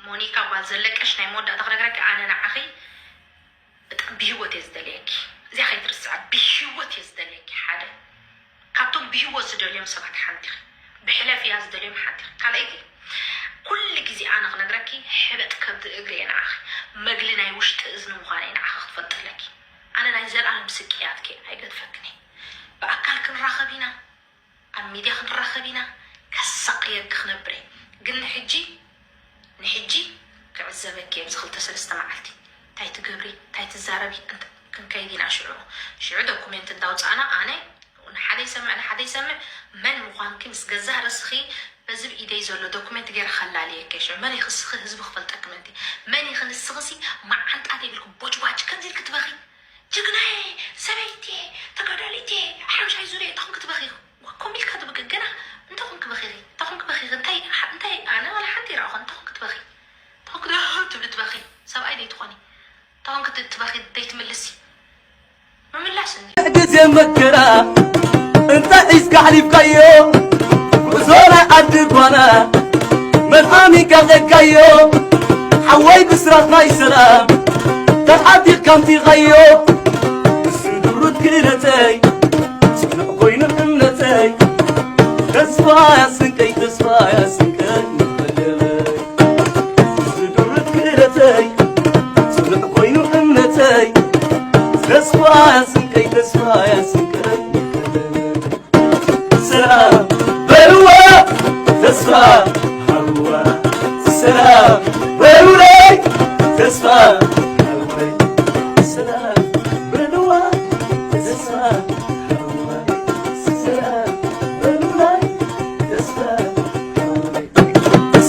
ሞኒካ ጓል ዘለቀሽ፣ ናይ መወዳእታ ክነግረኪ፣ ኣነ ንዓኺ ብጣዕሚ ብህይወት እየ ዝደልየኪ። እዚኣ ከይትርስዓ፣ ብህይወት እየ ዝደልየኪ። ሓደ ካብቶም ብህይወት ዝደልዮም ሰባት ሓንቲ ኢኺ። ብሕለፍ እያ ዝደልዮም ሓንቲ ኢኺ። ካልኣይቲ፣ ኩሉ ግዜ ኣነ ክነግረኪ፣ ሕበጥ ከብዲ እግሪ እየ ንዓኺ። መግሊ ናይ ውሽጢ እዝኒ ምዃነይ ንዓኺ ክትፈልጢ ኣለኪ። ኣነ ናይ ዘልኣለም ስቅያትኪ ኣይገድፈክን እየ። ብኣካል ክንራኸብ ኢና፣ ኣብ ሚድያ ክንራኸብ ኢና። ከሳቕየኪ ክነብር እየ። ግን ንሕጂ፣ ንሕጂ ክዕዘበኪ እየ። ኣብዚ ክልተ ሰለስተ መዓልቲ እንታይ ትገብሪ፣ እንታይ ትዛረቢ፣ እንተ-፣ ክንከይድ ኢና። ሽዑ፣ ሽዑ ዶኩሜንት እንዳውፃእና ኣነ ንሓደ ይሰምዕ፣ ንሓደ ይሰምዕ፣ መን ምዃንኪ ምስ ገዛእ ርእስኺ በዚ ብኢደይ ዘሎ ዶኩሜንት ገይረ ከላልየኪ እየ። ሽዑ መን ኢኺ ንስኺ ህዝቢ ክፈልጠኪ ምእንቲ። መን ኢኺ ንስኺ ሲ መዓንጣ ዘይብልኪ ቦጭባጭ ከምዚ ኢልኪ ትበኺ። ጅግናየ፣ ሰበይቲ፣ ተጋዳሊት፣ ሓምሻይ ዙርያ፣ እንታይ ኮንኪ ትበኺ? ኮም ኢልካ ትብኪ። ግና እንታይ ኮንኪ በኺኺ? እንታይ ኮንኪ በኺኺ? እንታይ፣ እንታይ፣ ኣነ ዋላ ሓንቲ ይረኣኹ። እንታይ ኮንኪ ትበኺ? እንታይ ኮንኪ ትብሊ ትበኺ? ሰብኣይ ደይትኾኒ? እንታይ ኮንኪ ት-፣ ትበኺ? ደይትምልሲ? ምምላስ እንዲ። ግዜ መከራ እንታይ ሒዝካ ኣሕሊፍካዮ? ጉዕዞ ናይ ዓዲ ጓና መን ኣሚንካ ቐካዮ? ሓወይ ብስራት ናይ ሰላም ተሓዲርካ ኣምጺኻዮ። ንሱ ድሩት ክእለተይ ጽኑዕ ኮይኑ እምነተይ። ተስፋ ያስንቀይ፣ ተስፋ ያስንቀይ መቐለበይ። ንሱ ድሩት ክእለተይ ጽኑዕ ኮይኑ እምነተይ። ተስፋ ያስንቀይ፣ ተስፋ ያስንቀይ መቐለበይ። ሰላም በልዋ ተስፋ ሃብዋ። ሰላም በሉለይ ተስፋ ሃብወይ። ሰላም በልዋ ተስፋ ሃብዋ። ሰላም በሉለይ ተስፋ ሃብወይ።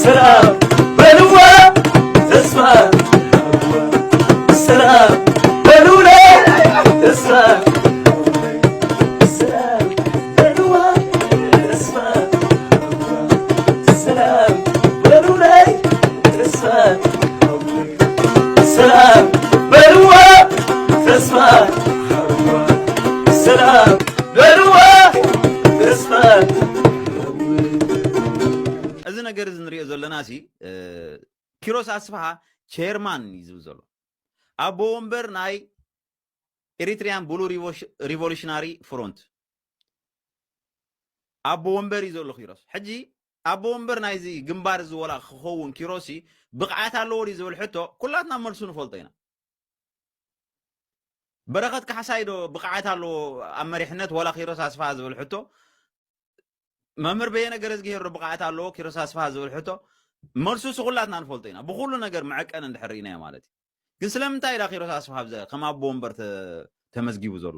ሰላም በልዋ ተስፋ ሃብዋ። ሰላም በሉለይ ተስፋ ሃብወይ። ሰላም በልዋ ተስፋ ሃብዋ። ሰላም በሉለይ ተስፋ ሃብወይ። ሰላም በልዋ ተስፋ ሃብዋ። ሰላም በልዋ ተስፋ ሃብወይ። እዚ ነገር እዚ ንሪኦ ዘለና ሲ፣ እ፣ ኪሮስ ኣስፍሃ ቸርማን እዩ ዝብል ዘሎ። ኣቦ ወንበር ናይ ኤሪትሪያን ብሉ ሪቮሽ-፣ ሪቮሉሽናሪ ፍሮንት ኣቦ ወንበር እዩ ዘሎ ኪሮስ። ሕጂ ኣቦ ወንበር ናይዚ ግንባር እዚ ወላ ክኸውን ኪሮሲ ብቕዓት ኣለዎ ድዩ ዝብል ሕቶ ኩላትና መልሱ ንፈልጦ ኢና። በረኸት ካሕሳይ ዶ ብቕዓት ኣለዎ ኣብ መሪሕነት ወላ ኪሮስ ኣስፍሃ ዝብል ሕቶ፣ መምህር በየነ ገረዝግሄር ዶ ብቕዓት ኣለዎ ኪሮስ ኣስፍሃ ዝብል ሕቶ፣ መልሱ ሲ ኩላትና ንፈልጦ ኢና። ብኹሉ ነገር መዐቀኒ እንድሕር ርኢናዮ ማለት እዩ። ግን ስለምንታይ ኢዳ ኪሮስ ኣስፍሃ ብዘ-፣ ከም ኣቦ ወንበር ተ-፣ ተመዝጊቡ ዘሎ?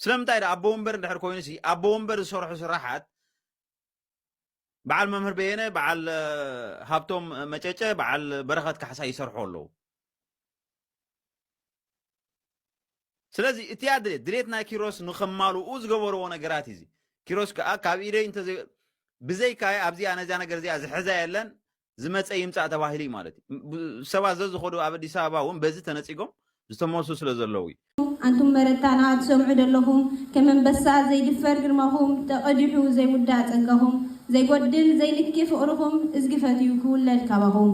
ስለምንታይ ኢዳ ኣቦ ወንበር እንድሕር ኮይኑ ሲ፣ ኣቦ ወንበር ዝሰርሑ ስራሓት በዓል መምህር በየነ፣ በዓል፣ እ፣ ሃብቶም መጨጨ፣ በዓል በረኸት ካሕሳይ ይሰርሑ ኣለዉ። ስለዚ እቲኣ ድሌት፣ ድሌት ናይ ኪሮስ ንኸማልኡ ዝገበርዎ ነገራት እዩ እዚ። ኪሮስ ከኣ ካብ ኢደይ እንተዘይ-፣ ብዘይካየ ኣብዚኣ ነዚኣ ነገር እዚኣ ዝሕዛ የለን፣ ዝመጸ ይምጻእ ተባሂሉ እዩ ማለት እዩ። ብ-፣ ሰባት ዘዝኸዱ ኣብ ኣዲስ ኣበባ እውን በዚ ተነጺጎም ዝተመልሱ ስለ ዘለዉ እዩ። ኣንቱም መረታና ትሰምዑ ዘለኹም፣ ከም ኣንበሳ ዘይድፈር ግርማኹም ተቐዲሑ ዘይውዳእ ጸጋኹም፣ ዘይጎድል ዘይንኪ ፍቕርኹም እዝጊ ፈትዩ ክውለድ ካባኹም።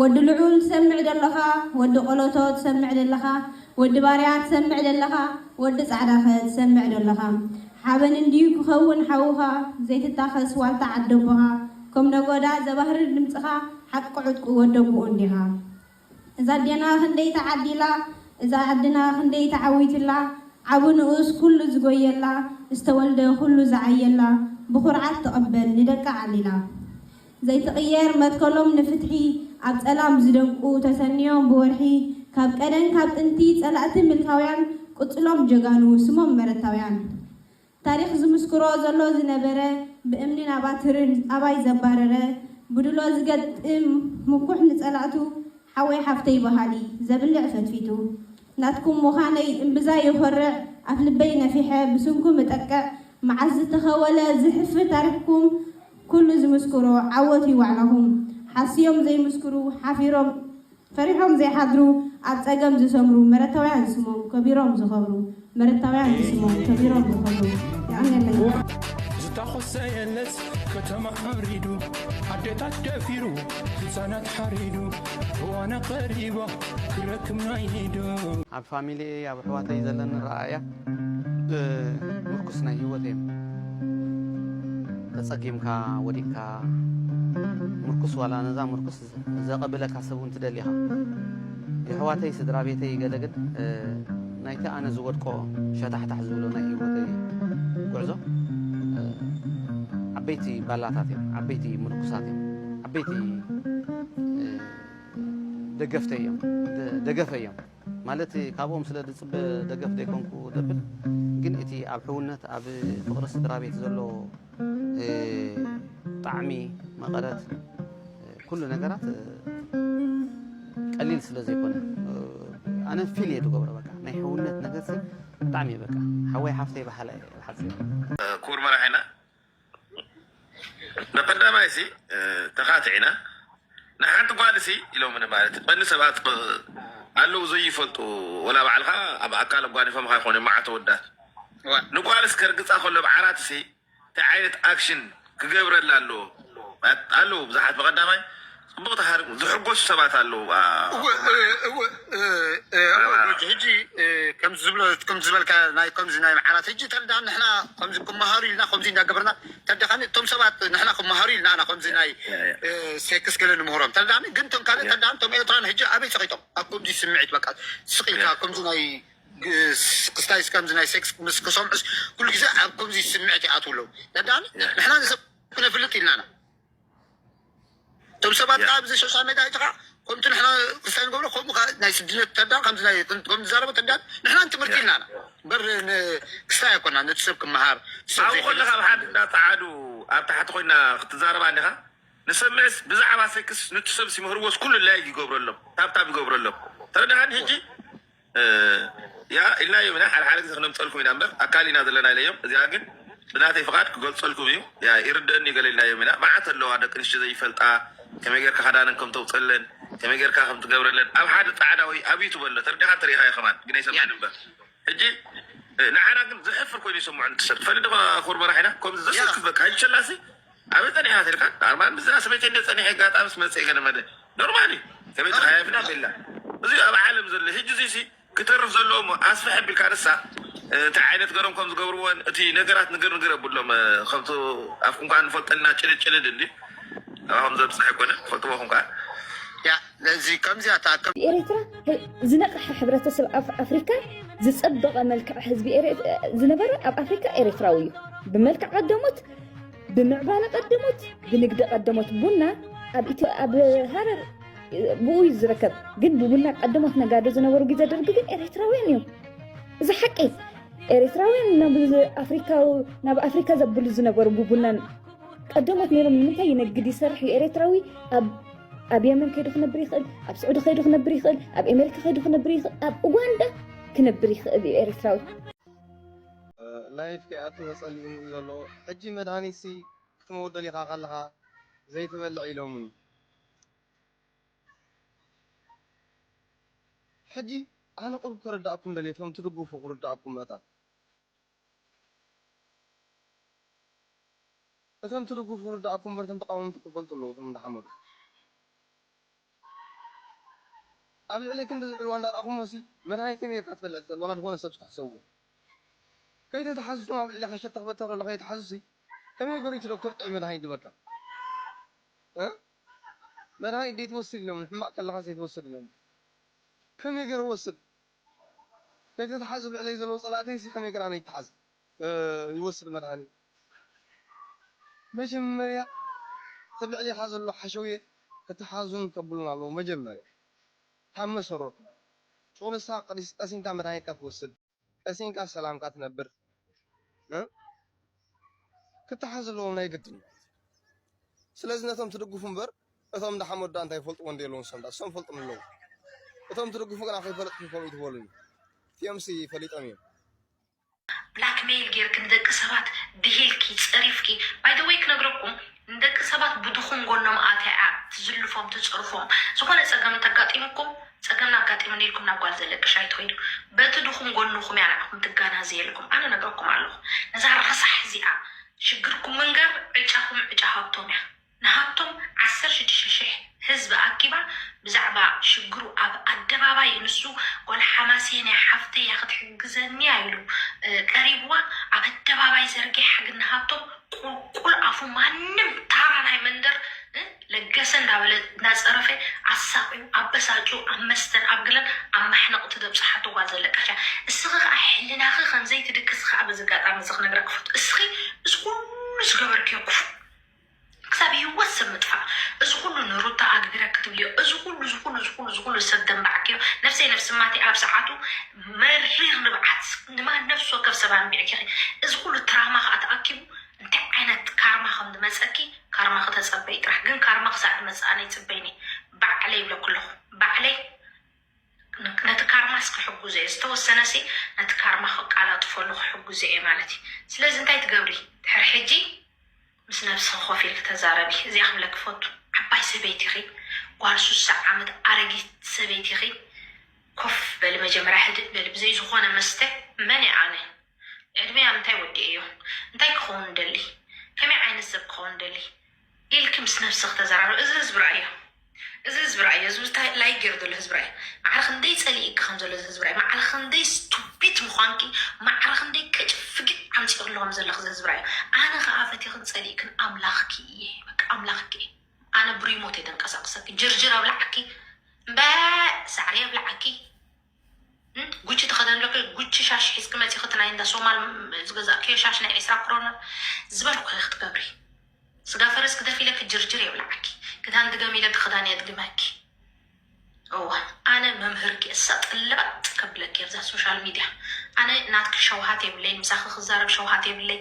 ወዲ ልዑል ትሰምዕ ዘለኻ፣ ወዲ ቆሎቶ ትሰምዕ ዘለኻ፣ ወዲ ባርያ ትሰምዕ ዘለኻ፣ ወዲ ጻዕዳኸ ትሰምዕ ዘለኻ። ሓበን እንድዩ ክኸውን ሓውኻ፣ ዘይትታኸስ ዋልታ ዓደቦኻ፣ ከም ነጎዳ ዘባህርር ድምጽኻ፣ ሓቂ ዕጥቁ ወደቦኡ እንዲኻ። እዛ ኣዴና ክንደይ ተዓዲላ፣ እዛ ዓድና ክንደይ ተዓዊትላ፣ ዓቢ ንኡስ ኩሉ ዝጎየላ፣ ዝተወልደ ኩሉ ዝዓየላ፣ ብኹርዓት ትቕበል ንደቃ ዓሊላ። ዘይትቕየር መትከሎም ንፍትሒ፣ ኣብ ጸላም ዝደምቁ ተሰንዮም ብወርሒ፣ ካብ ቀደም ካብ ጥንቲ ጸላእቲ ምልካውያን፣ ቅጽሎም ጀጋኑ ስሞም መረታውያን። ታሪኽ ዝምስክሮ ዘሎ ዝነበረ፣ ብእምንን ኣባትርን ኣባይ ዘባረረ፣ ብድሎ ዝገጥም ምኩሕ ንጸላእቱ፣ ሓወይ ሓፍተይ በሃሊ፣ ዘብልዕ ፈትፊቱ። ናትኩም ምዃነይ እምብዛ ይኾርዕ፣ ኣፍ ልበይ ነፊሐ ብስምኩም እጠቅዕ፣ መዓስ ዝተኸወለ ዝሕፍር ታሪኽኩም፣ ኩሉ ዝምስክሮ ዓወት እዩ ዋዕላኹም። ሓስዮም ዘይምስክሩ፣ ሓፊሮም ፈሪሖም ዘይሓድሩ፣ ኣብ ጸገም ዝሰምሩ መረታውያን ስሞም ከቢሮም ዝኸብሩ፣ መረታውያን ስሞም ከቢሮም ዝኸብሩ። የቐንየለይ። ዝተኾሰ የለስ ከተማ ኣሪዱ ኣዴታት ደፊሩ ህፃናት ሓሪዱ እዋና ቀሪባ ክረክብና ኢዱ። ኣብ ፋሚሊ ኣብ ኣሕዋተይ ዘለኒ ረኣያ ምርኩስ ናይ ህይወት እዮም። ተፀጊምካ ወዲቅካ ምርኩስ ዋላ ነዛ ምርኩስ ዘቐብለካ ሰብ እውን ትደሊ ኢኻ። የሕዋተይ ስድራ ቤተይ ገለ ግን ናይቲ ኣነ ዝወድቆ ሸታሕታሕ ዝብሎ ናይ ህይወተይ ጉዕዞ ዓበይቲ ባላታት እዮም፣ ዓበይቲ ምርኩሳት እዮም፣ ዓበይቲ ደገፍተይ እዮም፣ ደገፈ እዮም። ማለት ካብኦም ስለ ዝፅበ ደገፍ ዘይኮንኩ ደብል ግን እቲ ኣብ ሕውነት ኣብ ፍቕሪ ስድራ ቤት ዘሎ ጣዕሚ መቐረት ኩሉ ነገራት ቀሊል ስለ ዘይኮነ ኣነ ፊል እየ ዝገብሮ። በቃ ናይ ሕውነት ነገር ብጣዕሚ እየ በቃ ሓወይ ሓፍተይ በሃላ እየ ብሓፂሩ። ክቡር መራሒና ብቀዳማይ ሲ ተኻትዒና ንሓንቲ ጓል ሲ ኢሎምኒ ማለት ቀኒ ሰባት ኣለዉ ዘይፈልጡ ወላ ባዕልኻ ኣብ ኣካል ኣጓኒፎም ኻይኮነ ማዓት ወዳት ንጓልስ ከርግፃ ከሎ ብዓራት ሲ እንታይ ዓይነት ኣክሽን ክገብረላ ኣለዎ ኣለዉ ብዙሓት ብቀዳማይ ፅቡቅ ተሃር ዝሕጎሱ ሰባት ኣለዉ ሕጂ ከምዚ ዝበልካ ናይ ከምዚ ናይ መዓራት ሕጂ ተልዳ ንሕና ከምዚ ክመሃሩ ኢልና ከምዚ እንዳገበርና ተደኻኒ እቶም ሰባት ንሕና ክመሃሩ ኢልና ኣና ከምዚ ናይ ሴክስ ገለ ንምህሮም ተልዳኒ ግን ቶም ካልእ ተልዳኒ ቶም ኤርትራን ሕጂ ኣበይ ፀቂጦም ኣብ ከምዚ ስምዒት በቃ ስቂልካ ከምዚ ናይ ክስታይስ ከምዚ ናይ ሴክስ ምስ ክሰምዑስ ኩሉ ግዜ ኣብ ከምዚ ስምዒት ይኣትዉ ኣለዉ ተልዳኒ ንሕና ንሰብ ክነፍልጥ ኢልና ኢና እቶም ሰባት ከዓ ኣብዚ ሶሻል ሜድያ ሒዝኻ ከምቲ ንሕና ክስታይ ንገብሮ ከምኡ ከዓ ናይ ስድነት ተዳ ከምዚ ናይ ከም ዝዛረቦ ተዳ ንሕና ንትምህርቲ ኢልና ኢና እምበር ክስታይ ኣይኮና ነቲ ሰብ ክመሃር ኣብኡ ከለካ ኣብ ሓደ እንዳፀዓዱ ኣብ ታሕቲ ኮይና ክትዛረባ እንዲኻ ንሰምዕስ ብዛዕባ ሴክስ ንቲ ሰብ ሲምህርዎስ ኩሉ ላይክ ይገብረሎም ታብታብ ይገብረሎም ተረዳኻኒ ሕጂ ያ ኢልናዮም ኢና ሓደ ሓደ ግዜ ክነምፀልኩም ኢና እምበር ኣካል ኢና ዘለና ኢለዮም እዚኣ ግን ብናተይ ፍቓድ ክገልፀልኩም እዩ ያ ይርደአኒ ገለ ኢልናዮም ኢና መዓት ኣለዋ ደቂ ኣንስትዮ ዘይፈልጣ ከመይ ጌርካ ክዳነን ከም ተውፀለን ከመይ ጌርካ ከም ትገብረለን ኣብ ሓደ ፃዕዳ ወይ ኣብ ዩቱብ ኣሎ ተርዲኻ ተሪኻ ከማን ግን ኣይሰምዕን እምበር ሕጂ ንዓና ግን ዘሕፍር ኮይኑ ይሰምዖ ንትሰብ ትፈልጥ ዶ ክቡር መራሒና ከምዚ ዘሰክፍ በቃ ሕጂ ሸላሲ ኣበይ ጸኒሕና ተልካ ኣርባን ብዛ ሰበይተይ እንደ ጸኒሐ ኣጋጣሚ ስመጽእ ገለመለ ኖርማሊ ሰበይቲ ሓያፍና ቤላ እዚ ኣብ ዓለም ዘሎ ሕጂ እዚ ሲ ክተርፍ ዘለዎ እሞ ኣስፍሕ ኣቢልካ ንሳ እቲ ዓይነት ገሮም ከም ዝገብርዎን እቲ ነገራት ንግር ንግር የብሎም ከምቲ ኣፍኩም ከዓ ንፈልጠልና ጭልድ ጭልድ እንዲ ኣባኹም ዘብፅሕ ኣይኮነ ትፈልጥዎ ኹም ከዓ ያ ነዚ ከምዚኣ ተኣከብ ኤሪትራ ዝነቕሐ ሕብረተሰብ ኣፍሪካ ዝፀበቐ መልክዕ ህዝቢ ዝነበረ ኣብ ኣፍሪካ ኤሪትራዊ እዩ ብመልክዕ ቀደሞት ብምዕባለ ቀደሞት ብንግዲ ቀደሞት ቡና ኣብ ኢትዮ ኣብ ሃረር ብኡ እዩ ዝርከብ ግን ብቡና ቀደሞት ነጋዶ ዝነበሩ ግዜ ደርጊ ግን ኤርትራውያን እዮም እዚ ሓቂ ኤርትራውያን ናብ ኣፍሪካዊ ናብ ኣፍሪካ ዘብሉ ዝነበሩ ብቡናን ቀደሞት ነይሮም ንምንታይ ይነግድ ይሰርሕ እዩ ኤርትራዊ ኣብ ኣብ የመን ከይዱ ክነብር ይኽእል ኣብ ስዑዲ ከይዱ ክነብር ይኽእል ኣብ ኤሜሪካ ከይዱ ክነብር ይኽእል ኣብ ኡጋንዳ ክነብር ይኽእል እዩ ኤርትራዊ ላይፍ ከይኣቱ ተፀሊኡ እዩ ዘሎ ሕጂ መድሃኒት ሲ ክትመውት ደሊኻ ከለኻ ዘይትበልዕ ኢሎምኒ ሕጂ ኣነ ቁሩብ ክርዳእኩም ደልየ እቶም ትድግፉ ክርዳእኩም መጠን እቶም ትድግፉ ክርዳእኩም እምበር እቶም ተቃወምቲ ክፈልጡ ኣለዉ እቶም እንዳሓመዱ ኣብ ልዕሊ ክንዲ ዝዕልዋ እንዳርኣኹሞ ሲ መድሃኒት ከመይ ጌርካ ትበልዕ ትኽእል ዋላ ዝኾነ ሰብ ትሕሰቡ ከይተተሓዙ እቶም ኣብ ልዕሊ ከሸተ ክበተር ከሎ ከይተሓዙ ሲ ከመይ ገሩ እቲ ዶክተር ጥዑይ መድሃኒት ዝበልካ መድሃኒት ደይትወስድ ኢሎም ሕማቕ ከለኻ ዘይትወስድ ኢሎም ከመይ ገይረ ወስድ ከይተተሓዙ ብዕለይ ዘለዉ ፀላእተይ ሲ ከመይ ገይረ ኣነ ይተሓዝ ይወስድ መድሃኒት መጀመርያ እቲ ብዕሊኻ ዘሎ ሓሸውየ ክትሓዙን ከብሉን ኣለዎ መጀመርያ ካብ መሰረቱ ጩቕልሳ ቀሲንካ መድሃኒትካ ትወስድ ቀሲንካ ሰላምካ ትነብር ክተሓዝ ኣለዎም ናይ ግድን ስለዚ ነቶም ትድግፉ እምበር እቶም እንዳ ሓመዱ እንታይ ይፈልጥዎ እንደ የለውን ሰምዳ እሶም ፈልጦም ኣለዉ እቶም ትድግፉ ግና ከይፈለጥኩም ከምኡ ትበሉኒ እቲኦምሲ ፈሊጦም እዮም ብላክሜይል ጌርኪ ንደቂ ሰባት ድሂልኪ ፀሪፍኪ ባይደወይ ክነግረኩም ንደቂ ሰባት ብድኹም ጎኖም ኣትያ ትዝልፎም ትፀርፎም ዝኾነ ፀገም እንተጋጢሙኩም ፀገምና ኣጋጢሙኒ ኢልኩም ናብ ጓል ዘለቅሽ ኣይትኸይዱ በቲ ድኹም ጎንኹም እያ ንዓኹም ትጋናዘየልኩም ኣነ ነግረኩም ኣለኹ ነዛ ረሳሕ እዚኣ ሽግርኩም ምንጋር ዕጫኹም ዕጫ ሃብቶም እያ። ንሃብቶም ዓሰርተ ሽዱሽተ ሽሕ ህዝቢ ኣኪባ ብዛዕባ ሽግሩ ኣብ ኣደባባይ፣ ንሱ ጓል ሓማሴን እያ፣ ሓፍተይ እያ፣ ክትሕግዘኒ እያ ኢሉ ቀሪብዋ ኣብ ኣደባባይ ዘርጊሓ። ግን ንሃብቶም ቁልቁል ኣፉ ማንም ታራ ናይ መንደር ለገሰ እንዳበለ እንዳፀረፈ ኣሳቂዩ ኣበሳጩ ኣብ መስተን ኣብ ግለን ኣብ ማሕነቕ ትደብፅሓቶ ጓል ዘለቃሻ። እስኺ ከዓ ሕልናኺ ከምዘይትድቅስ ከዓ በዚ ኣጋጣሚ እዚ ክነግረኪ ክፈቱ። እስኺ እዚ ኩሉ ዝገበርክዮ ክፉ ክሳብ ህይወት ሰብ ምጥፋእ፣ እዚ ኩሉ ንሩታ ኣግቢረ ክትብልዮ፣ እዚ ኩሉ እዚ ኩሉ እዚ ኩሉ እዚ ኩሉ ሰብ ደንባዕክዮ። ነፍሰይ ነፍሲ ማቴ ኣብ ሰዓቱ መሪር ንብዓት ንማን ነፍሲ ወከፍ ሰብ ኣንቢዕኪ። እዚ ኩሉ ትራማ ከዓ ተኣኪቡ እንታይ ዓይነት ካርማ ከም ዝመፀኪ ካርማ ክተፀበይ ጥራሕ። ግን ካርማ ክሳዕ ዝመፅእ ኣነ ይፅበይኒ ባዕለይ ይብለኩ ኣለኹ። ባዕለይ ነቲ ካርማስ ክሕጉዞ እየ፣ ዝተወሰነ ሲ ነቲ ካርማ ክቃላጥፈሉ ክሕጉዞ እየ ማለት እዩ። ስለዚ እንታይ ትገብሪ? ድሕሪ ሕጂ ምስ ነብስኺ ኮፍ ኢልኪ ተዛረቢ። እዚኣ ክብለኪ ፈቱ። ዓባይ ሰበይቲ ኢኺ፣ ጓል ሱሳ ዓመት ኣረጊት ሰበይቲ ኢኺ። ኮፍ በሊ መጀመርያ፣ ህድእ በሊ። ብዘይ ዝኾነ መስተ መን እየ ኣነ? ዕድመይ ኣብ እንታይ ወዲኤዮ? እንታይ ክኸውን ደሊ? ከመይ ዓይነት ሰብ ክኸውን ደሊ? ኢልኪ ምስ ነብስኺ ተዘራረቢ። እዚ ህዝቢ ርኣዮ፣ እዚ ህዝቢ ርኣዮ፣ እዚ ብዝታ ላይ ገይሩ ዘሎ ህዝቢ ርኣዮ። ማዕረ ክንደይ ጸሊእኪ ከም ዘሎ እዚ ህዝቢ ርኣዮ። ማዕረ ክንደይ ስቱፒት ምዃንኪ፣ ማዕረ ክንደይ ከጭፍግጥ ኣምጺእክሎ ከም ዘለኺ እዚ ህዝቢ ርኣዮ። ኣነ ከኣ ፈቲኽን ጸሊእክን ኣምላኽኪ እየ፣ በቃ ኣምላኽኪ እየ። ኣነ ብሪሞት እየ ተንቀሳቅሰኪ፣ ጅርጅር ኣብላዓኪ፣ እምበ ሳዕሪ ኣብላዓኪ። ጉቺ ተኸደን ኣለኪ፣ ጉቺ ሻሽ ሒዝኪ መፂኺ፣ እቲ ናይ እንዳ ሶማል ዝገዛእክዮ ሻሽ ናይ ዒስራ ክሮነር ዝበልኩ ክትገብሪ። ስጋ ፈረስ ግደፍ ኢለኪ ጅርጅር የብልዓኪ። ክዳን ድገም ኢለኪ ክዳን የድግመኪ። እዋ ኣነ መምህርኪ እሳ ጥልባጥ ከብለኪ ኣብዛ ሶሻል ሚድያ። ኣነ ናትኪ ሸውሃት የብለይ፣ ምሳኺ ክዛረብ ሸውሃት የብለይ።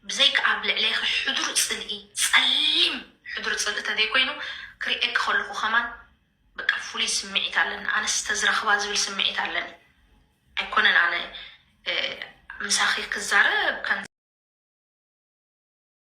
ብዘይካ ኣብ ልዕለይኺ ሕዱር ፅልኢ፣ ፀሊም ሕዱር ፅልኢ ተዘይኮይኑ ክሪኤኪ ከለኹ ከማን በቃ ፍሉይ ስምዒት ኣለኒ። ኣነስ ተዝረኽባ ዝብል ስምዒት ኣለኒ። ኣይኮነን ኣነ ምሳኺ ክዛረብ ከም